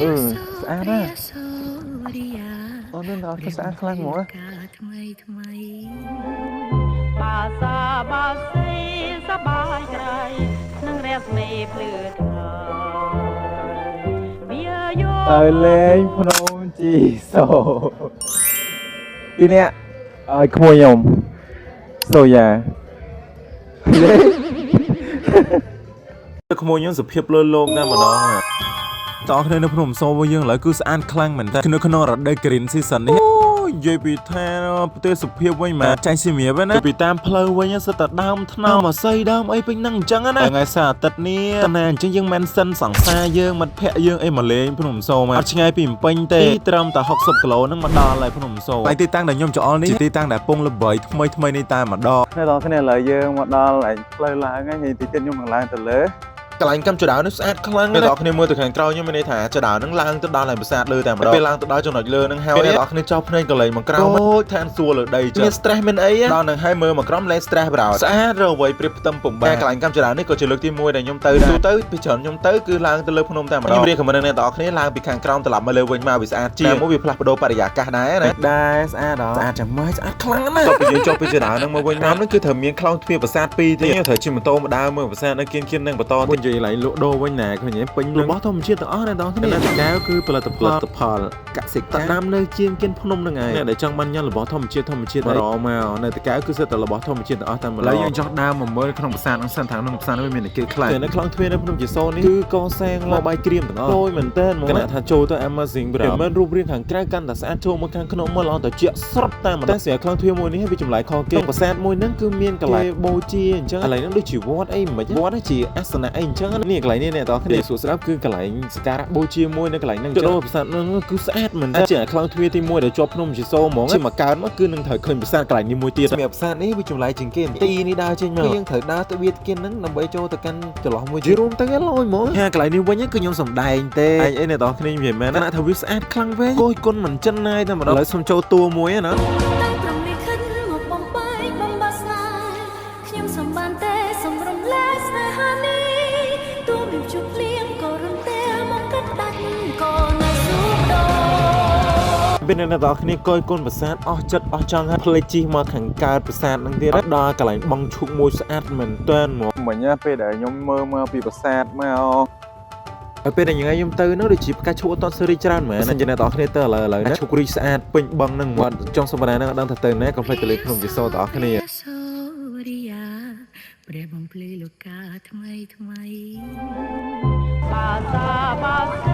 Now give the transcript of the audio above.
អឺស្អាតណាស់អូនដល់ស្អាតខ្លាំងហ្មង ថ្មីថ្មី បាសាបាសីសបាយក្រៃនឹងរស្មីភ្លឺថ្លើវាយោ ទៅលេងភ្នំជីសូពីនេះឲ្យក្មួយខ្ញុំសូយ៉ា ក្មួយខ្ញុំសុភាពលើលោកតែម្ដងតោះគ្នានៅភ្នំសូរបស់យើងឥឡូវគឺស្អាតខ្លាំងមែនតើនៅក្នុងរដូវ green season នេះអូនិយាយពីថាប្រទេសសុភាពវិញមកចាញ់សៀមរាបណាពីតាមផ្លូវវិញសិតតែដើមថ្នោមអាស័យដើមអីពេញហ្នឹងអញ្ចឹងណាថ្ងៃសៅរ៍អាទិត្យនេះតណាអញ្ចឹងយើងមិនសិនសង្សារយើងមិត្តភ័ក្ដិយើងអីមកលេងភ្នំសូមកអត់ឆ្ងាយពីភ្នំពេញទេត្រឹមតែ60គីឡូហ្នឹងមកដល់ហើយភ្នំសូហើយទីតាំងដែលខ្ញុំចោលនេះជាទីតាំងដែលពងល្បីថ្មីថ្មីនេះតែម្ដង អ្នកនរគ្នាឥឡូវយើងមកដល់ឯផ្លូវឡើងហើយហើយទីទៀតខ្ញុំនឹងឡើងទៅលើ កន្លែងកម្មចដៅនេះស្អាតខ្លាំងណាស់អ្នកនរគ្នាមើលទៅខាងក្រោយខ្ញុំមានន័យថាចដៅហ្នឹងឡើងទៅដល់ឯប្រាសាទលើតែម្ដងពេលឡើងទៅដល់ចំណុចលើហ្នឹងហើយអ្នកនរគ្នាចោលភ្នែកកន្លែងមកក្រោមអូឋានសួគ៌លើដីចឹងមាន stress មានអីដល់នឹងហើយមើលមកក្រោមលែង stress ប្រោស្អាតរអ្វីប្រៀបផ្ទឹមពំបាកន្លែងកម្មចដៅនេះក៏ជាលើកទី1ដែលខ្ញុំទៅដែរទូទៅពីច្រើនខ្ញុំទៅគឺឡើងទៅលើភ្នំតែម្ដងខ្ញុំរៀបខមមិនអ្នកនរគ្នាឡើងពីខាងក្រោមត្រឡប់មកលើវិញមកវាស្អាតជាងមួយវាផ្លាស់ប្ដូរបរិយាកាសដែរណាដែរស្អាតស្អាតចាំម៉េចស្អាតខ្លាំងណាស់តទៅយើងចុះពីចដៅហ្នឹងមកវិញតាមហ្នឹងគឺត្រូវមានខ្លោងទ្វារប្រាសាទពីរទៀតត្រូវជិះម៉ូតូមកដើរមើលប្រាសាទនៅគៀនគៀននឹងបន្តនិយាយឡើងលក់ដូរវិញណាឃើញទេពេញរបស់ធម្មជាតិទាំងអស់អ្នកនរគ្នាតកែវគឺផលិតផលផលកសិកម្មតាមនៅជាងគៀនភ្នំហ្នឹងឯងអ្នកដែលចង់បានញ៉ាំរបស់ធម្មជាតិធម្មជាតិរមកនៅតកែវគឺសិតតែរបស់ធម្មជាតិទាំងអស់តាមម្ល៉េះយើងចង់ដើរមកមើលក្នុងប្រាសាទហ្នឹងសិនថាក្នុងប្រាសាទហ្នឹងវាមានគេខ្លះនៅខ្លោងទ្វារនៅភ្នំជាសូនេះគឺកសាងឡើងបាយក្រៀមទាំងអស់លយមែនតើគណៈថាចូលទៅ Amazing ប្រមិនរូបរាងខាងក្រៅកាន់តែស្អាតចូលមកខាងក្នុងមើលល្អតែជាក់ស្រត់តាមតែស្រាប់ខ្លោងទ្វារមួយនេះវាចម្លែកខុសគេប្រាសាទមួយហ្នឹងគឺមានកន្លែងបូជាអញ្ចឹងកន្លែងហ្នឹងដូចជាវត្តអីមិនវត្តជាអាសនៈអីអញ្ចឹងនេះកន្លែងនេះអ្នកទាំងគ្នាសួរស្រាប់គឺកន្លែងសក្ការៈបូជាមួយនៅកន្លែងហ្នឹងចូលប្រាសាទហ្នឹងគឺស្អាតមែនតើជាខ្លោងទ្វារទី1ដែលជាប់ភ្នំជាសូហ្មងជាមកកើតមកគឺនឹងត្រូវឃើញប្រាសាទកន្លែងនេះមួយទៀតសម្រាប់ប្រាសាទនេះវាចម្លែកជាងគេទីនេះដើរចេញមកយើងត្រូវដើរទៅវាគៀនហ្នឹងដើម្បីចូលទៅកាន់ចន្លោះមួយជារួមទៅលយហ្មងហាកន្លែងនេះវិញគឺខ្ញុំសំដែងទេឯងអីអ្នកទាំងគ្នានិយាយមែនណាថាវាស្អាតខ្លាំងវិញគយគុណមិនចិនណាយតែម្ដងឥឡូវសុំចូលតួមួយណា តែព្រមនេះខិតមកបំបែកបំបាស្នេហ៍ខ្ញុំសំបានទេសំរំលែកស្នេហានេះទោះមានជួបភ្លៀងក៏រន្ទះមកកាត់ដាច់ក៏នៅស៊ូដ ពេលអ្នកទាំងអស់គ្នាកយគុណប្រាសាទអស់ចិត្តអស់ចង់ហើយផ្លេចជិះមកខាងកើតប្រាសាទហ្នឹងទៀតដល់កន្លែងបង់ឈូកមួយស្អាតមែនទែនហ្មង មិញណាពេលដែលខ្ញុំមើលមកពីប្រាសាទមក ហើយពេលដែលថ្ងៃខ្ញុំទៅនោះដូចជាផ្កាឈូកអត់តសេរីច្រើនមែនសិនជាអ្នកទាំងអស់គ្នាទៅឥឡូវឥឡូវណាឈូករីស្អាតពេញបឹងហ្នឹងមកចង់សម្រាប់ហ្នឹងអត់ដឹងថាទៅណាកុំភ្លេចទៅលេងភ្នំជាសូទាំងអស់គ្នា សូរិយាព្រះបំភ្លឺលោកកាថ្មីថ្មី បាសាបាស